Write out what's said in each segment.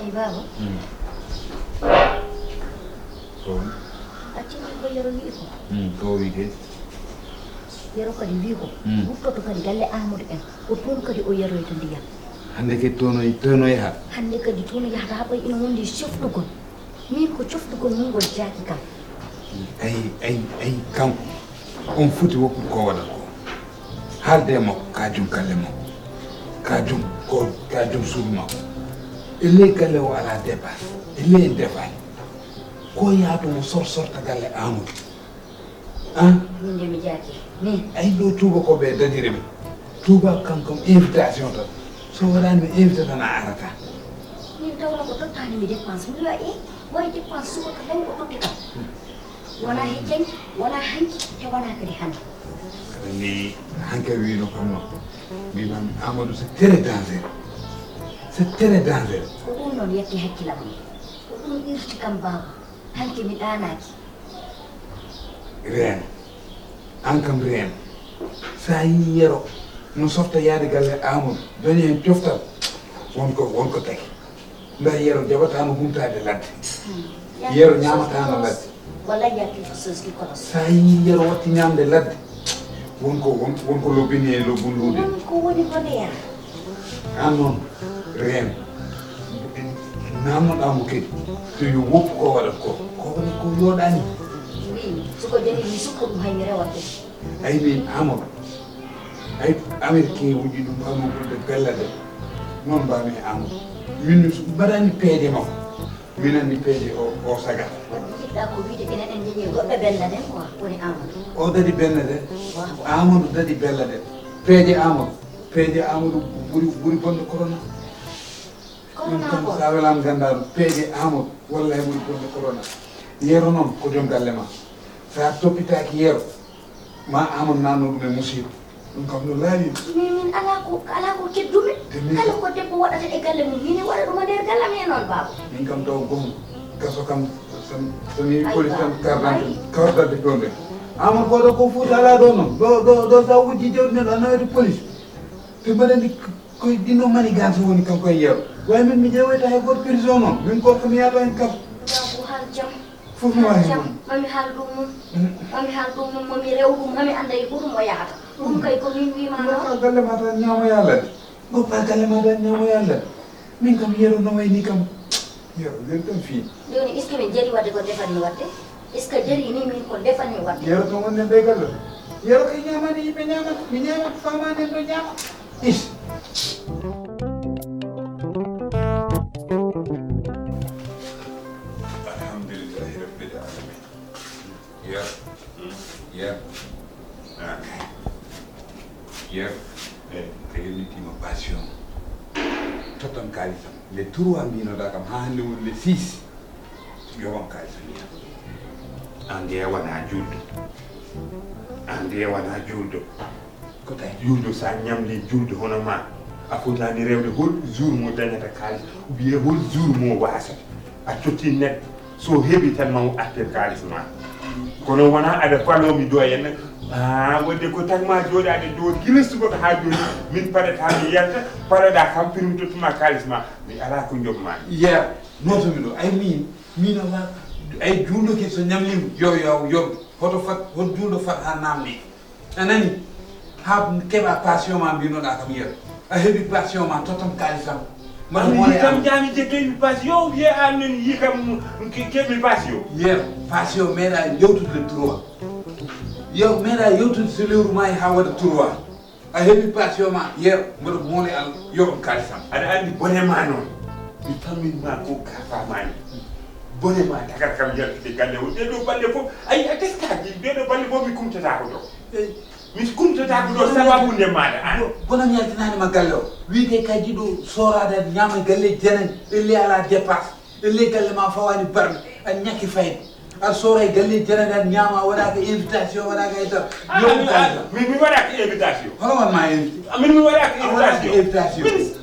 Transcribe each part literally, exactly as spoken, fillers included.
Eyi, baaba. Mm. Ko woni? Acci ko Yero wi'i ko. Mm, ko o wi'i de? Yero kadi wi'i ko, mm, wuttoto kadi galle Amadou en. Ko toon kadi o yaroyta ndiyam. Hannde kadi toon o, toon o yaha? Hannde kadi toon o yahata haa ɓay ina wondi coftugol. Min ko coftugol mum ngol jaaki kam. Ay, ay, ay, kanko. On foti woppude ko waɗata ko. Haalde e makko, ka joom galle makko. Ka joom, ko, ka joom suudu makko. E ley galle o alaa dépasse. E ley en defaani. Ko yaadu mo sor sorta galle Amadou. An? Min de mi jaaki. Min. Ay ɗo tuubakooɓe e dadire mi. Tuuba kam kam invitation tan. So waɗaani mi invité tan a arata. Min tawno ko tottaani mi dépense. Mi wi'a e, way dépense subaka law o totti kam. Wonaa heccanki, wonaa hanki, te wonaa kadi hannde. Aɗa anndi hanki a wiino kam noon. Mbiimaami Amadou c'est très dangereux. C'est très dangereux. Ko ɗum noon yatti hakkilam ni. Ko ɗum irti kam baaba. Hanki mi ɗaanaaki. Reeno. Aan kam reeno. So a yii Yero no softa yahde galle Amadou, dañi heen coftal, won ko, won ko tagi. Ndaa Yero jaɓataano humtaade ladde. Hmm. Yero ñaamataano ladde. Wallay yaa quelque chose qui cloche. So a yii Yero watti ñaamde ladde, won ko, won, won ko lobbini e lobbunduude. Won ko woni ko ndeya. Aan noon, reen. Naamnoɗaa mo kadi, so yo woppu ko waɗata ko. Ko woni ko yooɗaani. Mbiimi, so ko jaɓi mi sukka ɗum, hay mi rewat ɗum. Ay, min Amadou. Ay, Américain wujji ɗum, Amadou ɓurde bella de. Noon mbaami e Amadou. Min mi su-, mbaɗani peeje makko. Min anndi peeje o, o saga. Wadde jiɗɗa ko wiide enen en njeñi goɗɗo bella den quoi, woni Amadou. O dadi bella de. Waaw. Amadou dadi bella de. Peeje Amadou. Peeje Amadou ɓuri, ɓuri bonde corona. Ɗum corona kam ko? Sa welaama nganndaa ɗum. Peeje Amadou. Wallahi ɓuri bonde corona. Yero noon ko joom galle ma. Sa toppitaaki Yero, ma Amadou naatno ɗum e musiba. Ɗum kam no laaɓi. Min, min alaa ko, alaa ko keddumi. Te min kala ko debbo waɗata e galle mum, min e waɗa ɗum e nder galle am he noon, baaba. Min kam taw gom gaso kam, so, so mi police tan carte d'identité, carte d'identité ɗon de. Amadou ko ɗo ko Fuuta alaa ɗo noon. Ɗo, ɗo, ɗo sa wujji jawdi neɗɗo a nawete police. Te mbaɗa ndi ko ɗino manigance woni kanko e Yero. Way min mi ƴeewoyta hay gooto prison noon. Min ko mi yaata hen kam. Ko haal jam. Fof mi waawi jam, mami haal ɗum mum. Mami haal ɗum mum, mami rew ɗum, mami annda e hurum o yahata. Ɗum kay ko min wiima noon. Goppa galle ma tan ñaamo yaa ladde. Goppa galle ma tan ñaamo yaa ladde. Min kam Yero no wayni kam. Yero, nden tan fii. Jooni, est-ce que min jari wadde ko defanmi wadde? Est-ce que jari ni min ko defanmi wadde? Yero tan wonde nde galle. Yero kay ñaamani yimɓe ñaamata. Mi ñaamata faamaani en ɗo ñaama. Is. Alhamdulillahi Rabbil Alamin. Yer. Yer. Ah, kay. Yer. Eh, a yewnitima passion. Tottam kaalisam. Le trois mbinoɗa kam, ha hannde woni le six. Yoɓam kaalisam. An de wona julɗo. An de wona julɗo. Ko tawi julɗo, sa ñamli julɗo hono ma, a fotani rewde hol jour mo dañata kaalis, ou bien hol jour mo wasata. A cotti neɗɗo, so heɓi tan ma o atte kaalis ma. Kono wona aɗa falomi ɗo henna, ah, wadde ko tan ma jooɗaade ɗo gila subaka ha jooni, min paɗata mi yalta, paɗaɗa kam pir mi tottuma kaalis ma, mi ala ko joɓma. Yer, notomi ɗo, ay min, min awa, ay julɗo ke so ñamlima, yo, yo, yo, hoto fat, hol julɗo fat ha namde. A nani? Ha keɓa passion ma mbinoɗa kam Yero. A heɓi passion ma, tottam kaalisam. Mbaɗa Ami mo yi e kam am. Jami je keɓi passion, ou bien an nani yi kam ke-, keɓi passion. Yero, passion meeɗa yewtude le trois. Yo meeɗa yewtude so lewru maayi ha waɗa trois. A heɓi passion ma, yeero, mboɗo moole Allah, yoɓam kaalisam. Aɗa anndi bone ma noon. Mi fammin ma ko kafa ma ni. Bone ma tagar kam yaltude galle o. Ɗee ɗoo balɗe fof, ayi, a teskaaki, ɗee ɗoo balɗe fof mi kumtataako ɗo. Eyi. Mi kumtataako ɗo sababu nde maaɗa an. Bonan yaltinaani ma galle o. Wiyde kay jiɗo sooraade aɗa ñaama e galleeji janani, ellee alaa dépasse. Ellee galle ma fawaani barmi, a ñakki fayde. A soora e galleeji janani, a ñaama, a waɗaaka invitation, a waɗaaka e tan. Ah, yoɓam kaalisam. Min mi waɗaaka invitation. Hono won ma invité? Ah, min mi waɗaaka invitation. Min,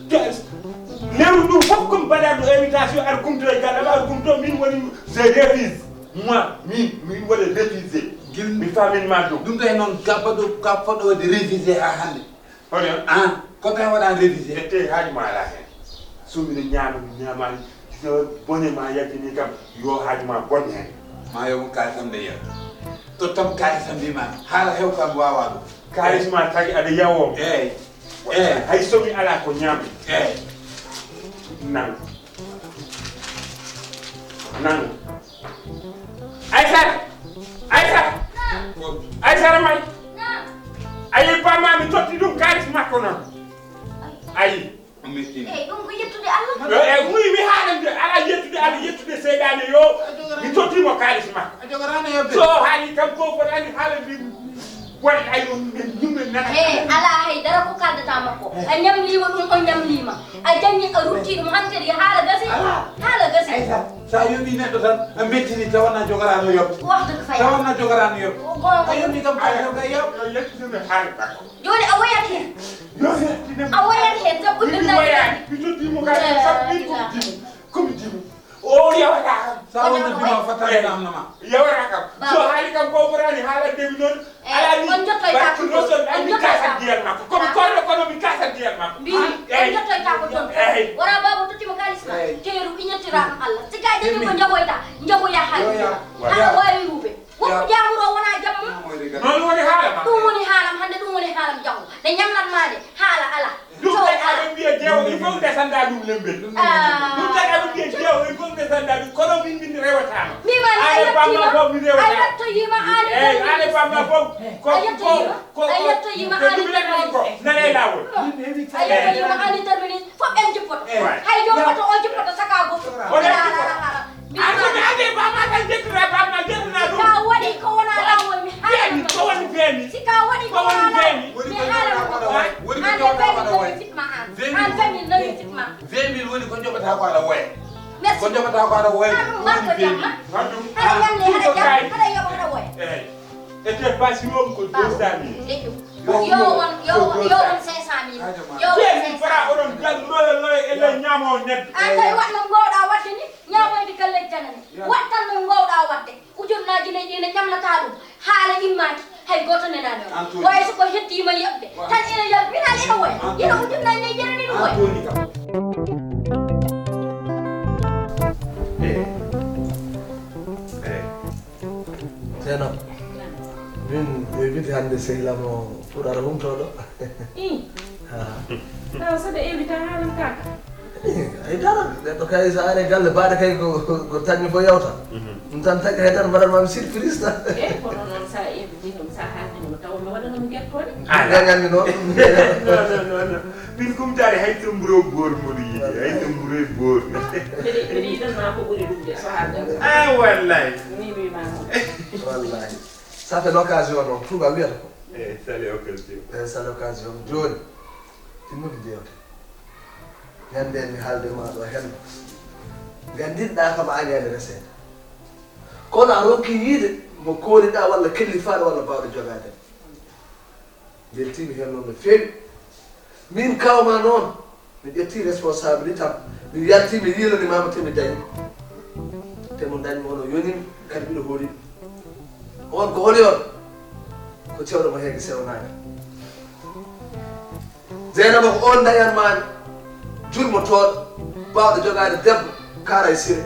lewru ndu fof ko mi mbaɗaa ɗo invitation, ar kumto e galle ma, ar kumto, min woni, je refuse. Moi, min, min waɗa refusé. Gil- Mi famin ma ɗum. Ɗum tawi noon gabba ɗo, ka fotɗo waɗde refusé haa hannde. Hono? An, ko tawi waɗa refusé? Ete haaju ma alaa heen. So miɗo ñaama, mi ñaamaani, so bone ma yaltini kam, yo haaju ma bonne heen. Ma yoɓu kaalisam nde yeew. Tottam kaalisam mbi ma, haala heew kam wawa ɗum. Kaalis ma tagi aɗa yawo. Eey. Eey. Hay so mi alaa ko ñaami. Eey. Nang. Nang. Aysata! Aysata! Aysata may! Ayi, bamma mi totti ɗum kaalis makko noon. Ayi. O mettini. Eey, ɗum ko yettude Allah. Eey, eey, mi, mi haalan de, alaa yettude Allah, yettude seyɗaane yo, mi totti mo kaalis makko. A jogoraano yobde. So o haali kam ko fotani haala mbi, waɗi ay on ɓe yimɓe nana. Eey, alaa hay dara ko kaldata makko. A ñamliima ɗum, o ñamliima. A jañi, a rutti ɗum, hankadi haala gasi. Alaa. Haala gasi. Aysata, so a yoɓii neɗɗo tan, a mettini tawa na jogoraano yobde. Wax dëgg fa Yàlla. Tawa na jogoraano yobde. Goonga. A yoɓii kam kaalis kam kay yoɓ. Yo yettude mi haala makko. Jooni a woyat heen. Yo yettude mi. A woyat heen, sabu mi woyaani. Mi totti mo kaalis, sabu min ko mi dimu. Ko mi dimu. O yawata kam. Sa wonno dima fattade namno ma. Yawata kam. So haali kam ko fotaani haalande mi noon. Ala ni. On jottoyta ko ɗon. On jottoyta. Kasat diyal makko. Ko mi korɗo kono mi kasat diyal makko. Mbi, on jottoyta ko ɗon. Eey. Wona baaba tottimo kaalis ma. Eey. Teeru iñettirano Allah. Si ka dañi ko jagoyta, jagoya haali. Ana waawi ruube. Wonko jaamuro wona jamma. Noon woni haala ma. Ɗum woni haalam hannde, ɗum woni haalam janngo. Nde ñamlan ma nde, haala alaa. Ɗum tagi aɗa mbiya jeewo, il faut desanda ɗum lembel. Ɗum tagi aɗa mbiya jeewo, il faut desanda ɗum. Kono min, min rewataama. Mima ni a yettiima, a yettoyiima, aan e terminus. Aan e bamma fof. Ko, a yettoyiima, ko, ko, a yettoyiima, aan e terminus. Nana e laawol. A yettoyiima, aan e terminus. Fof en jippoto. Hay jom oto o jippoto saka goto. Oɗon jippoto. An ko mi ande bamma tan jettira bamma jettira ɗum. Ka waɗi ko wona lawol mi haala. Ko woni feemi? Si ka waɗi ko wona lawol mi haala ko. Woni ko jogata ko aɗa wayi. An feemi nawi fitma an. An feemi nawi fitma. Vingt mille woni ko jogata ko aɗa wayi. Merci. Ko jogata ko aɗa wayi. An ɗum marko jamma. Aɗa yamni haɗa jam haɗa yoɓa haɗa wayi. Ete basi won ko deux cent mille. Yo won yo won yo won cinq cent mille. Yo won cinq cent mille. Oɗon dal loyo loyo e ley ñaamo neddo. An tawi watno mbowɗa wadde ni. Ñaamoyde galleeji janani. Wattan no ngoowɗaa waɗde. Ujunnaaji nayi ɗi ne ñamlataa ɗum. Haala immaaki. Hay gooto nenaani on. Waaye so ko hettiima yoɓde. Tan ina yoɓ-, ina, ina woya. Ina ujunnaaji nayi janani ɗum woya. Seenam, min invite hannde sehil am o puɗara humtooɗo. Ih. Tawa saɗa invite a haalantaaka. Ih, ay dara, neɗɗo kay so ari galle baɗe kay ko, ko, ko taƴmi fof yawta. Mhm. Ɗum tan tagi hay tan mbaɗan mami surprise tan. Eh, kono noon sa invite ɗum sa haalni mo tawa mi waɗanamo gertoɗe. Ala. Gañanmi noon. Non, non, non, non. Min kumtaade hay so mburo boor mboɗo yiɗi, hay so mburo e boor. Mbeɗa, mbeɗa yiɗanma ko ɓuri ɗum de so haalde. Ah, wallay. Ni mi ma noon. Wallay. Ça fait l'occasion noon, tuuba wiyata ko. Eh, salut occasion. Eh, salut occasion. Jooni, timmude jewte. Ñande mi haalde ma ɗo hen. Nganndirɗaa kam a ñande reseede. Kono a ronki yiide mo kooriɗaa walla kellifaaɗo walla baawɗo jogaade. Mbeltiimi heen noon no feewi. Miin kawma noon, mi ƴetti responsabilité am, mi yalti, mi yiilani maama te mi dañi. Te mo dañmi o no yonimi, kadi mbiɗo hooli. On ko holi on? Ko cewɗo mo heege sewnaaka. Zeynaba ko on dañan maami, jurmotooɗo, baawɗo jogaade debbo, kaara e sire.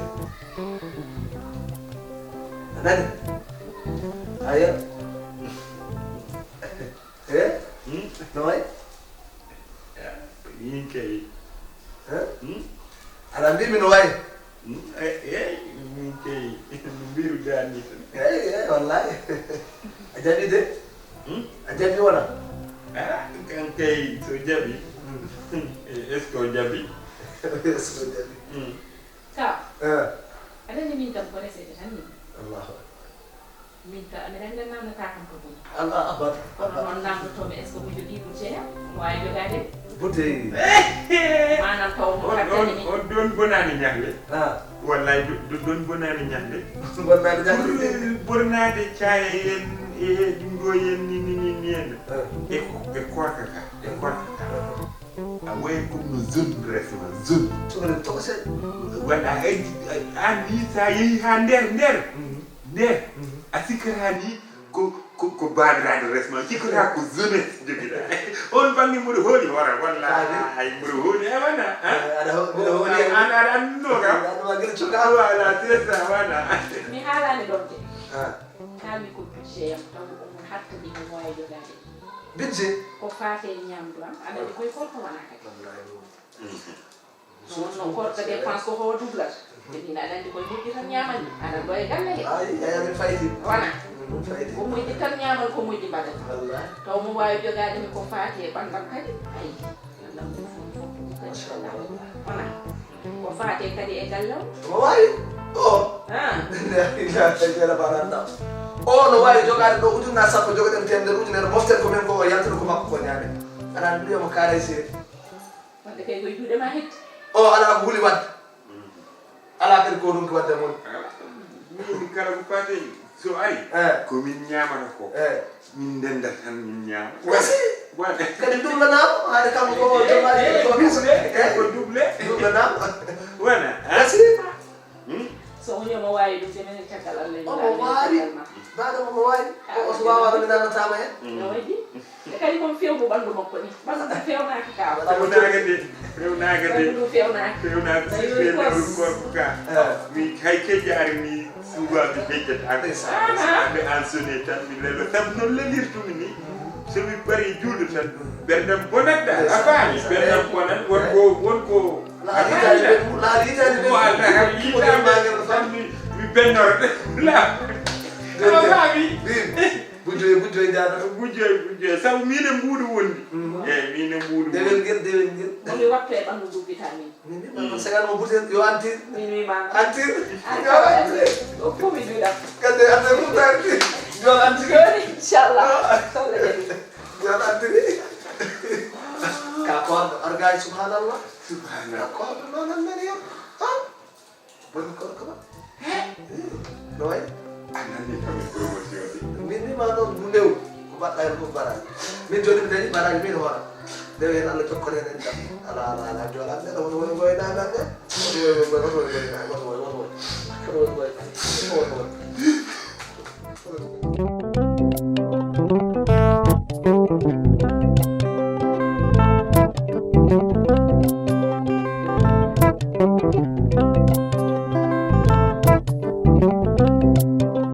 A nani? Aya. Eh? Hmm? No wayi? Min kay. Eh? Hmm? Aɗa anndi mi no wayi? Hmm? Eh, eh, min kay. No mbiruɗaa ni tan. Eh, eh, wallahi. A jaɓi de? Hmm? A jaɓi wona? Ah, kan kay so jaɓi. Mm. Eh, est-ce que o jaɓi? Est-ce que o jaɓi? Mm. Ka. Eh. Aɗa anndi min kam ko resete tan min. Allahu akbar. Min ka, aɗa anndi namnata kam ko boni. Allah abad. Kono noon namndotoomi, est-ce que ko jogii budget am? Waawi jogaade? Budget. Maanaam taw mo on, kattani on, ni. On ɗon bonaani ñalle. Ah. Wallaay, ɗo, ɗo, ɗon bonaani ñande. Bonaani ñande. Ɓuri bornaade caaya en, e ɗum ɗo en ni, ni, ni, ni en. Eh. E ko, e korka ka, e korka ka. Eh. A wayi comme no zone resma, zone. Tokosel, tokosel. Wala, ay, ay, an ni sa yehi ha nder, nder. Mhm. Nder. Mhm. A sikkata ni ko, ko, ko baabiraaɗo resma, sikkata ko jeunesse jogiɗa. On bange mboɗo hooli hoore, walla. Kadi. Ay, mboɗo hooli, e wona, ha? Eh, aɗa ho-, mboɗo hooli. An, an, aɗa annduno kam? Aɗa waɗi cuka. Voilà, c'est ça, voilà. Mi haalaani ɗon de. Ah. Kaalmi ko budget am, taw ko on hattani mo waawi jogaade. Budget? Ko faate e ñaamdu am, aɗa anndi koye korko wona kadi. Wallahi. Mhm. So wonno korka dépense ko ko doublata. Te min aɗa anndi koye moƴƴi tan ñaamani. Aɗa ɗo e galle he. Ay, ay, amin fayti. Wona. Min fayti. Ko moƴƴi tan ñaaman, ko moƴƴi mbaɗan. Wallahi. Taw mo waawi jogaade mi ko faati e ɓanndam kadi. Ay. Machallah. Wona. Ko faati kadi e galle o. Mo waawi. O. Ah. Ila, ila, ila, baɗan ɗam. O no waawi jogaade ɗo ujunna sappo, jogaɗen teemedere ujunere, moften ko men ko o yaltude ko makko ko ñaamen. Aɗa anndi ɗum mo kaaray seeri. Wadde kay koye juuɗe ma hetti. O alaa ko huli wadde. Mm. Alaa kadi ko ronki wadde e mon. Min kala ko faati so ari, eh, ko min ñaamata ko. Eh. Min ndenda tan min ñaama. Wasi. Wala. Kadi dublanaama, haade kam ko o jomaji ko kasa. Double, eh, ko double. Dublanaama. Wala, ah. Wasi. Hmm? So woni omo waawi ɗum, te minen caggal Allah. Omo waawi. Baɗo omo waawi. Ko o so waawaano mi nanataama heen. Mm. No waɗi? E kadi kon fewndo ɓanndu makko ni. Ɓanndu ndu fewnaaki ka. Fewnaaka de. Fewnaaka de. Ɓanndu ndu fewnaaki. Fewnaaka. Tawi si woni fewnaaka kos. Korko ka. Eh. Mi hay kejjaari ni suuba mi hejjata. Ndeysaan. Aha. Ande an sone tan mi lelo. Sabu noon lelirtumi ni. So mi parii juulde tan, ɓerɗam bonat ɗa. A faami? Ɓerɗam bonat, won ko, won ko. Laali hitaani ɓe, laali hitaani ɓe. Voilà, laali hitaani ɓe. Tan mi, mi bennora. La. A faami? Bujjo e bujjo e jaada. Bujjo e bujjo e. Sabu miin e mbuuɗu wondi. Mm. Eeyi, miin e mbuuɗu wondi. Dewel ngel, dewel ngel. Mo mi wattu e ɓanndu ndu vitamin. Min mbiɗa ma, mm, segan mo butel, yo antir. Min mbiɗa ma. Antir. Antir. Yo antir. O fof mi juuɗa. Kadi antir mum taarti. Yo antir. Jooni, inchallah. Ah. So Allah jaɓi. Yo antir. Ka koorɗo argaay, subhanallah. Subhanallah. Ka koorɗo noon an mari yam. Ha? Boni koorko ma. He? No wayi? A nani kam e promotion de. Min ni ma noon mu new. Ko mbaɗɗa hen fof baraaji. Min jooni mi dañi baraaji min hoore. Nde wiyata Allah jokkore en enɗam. Ala, ala, ala, joola nde, won woy woy na nande. Won woy woy woy, won woy woy na, won woy, won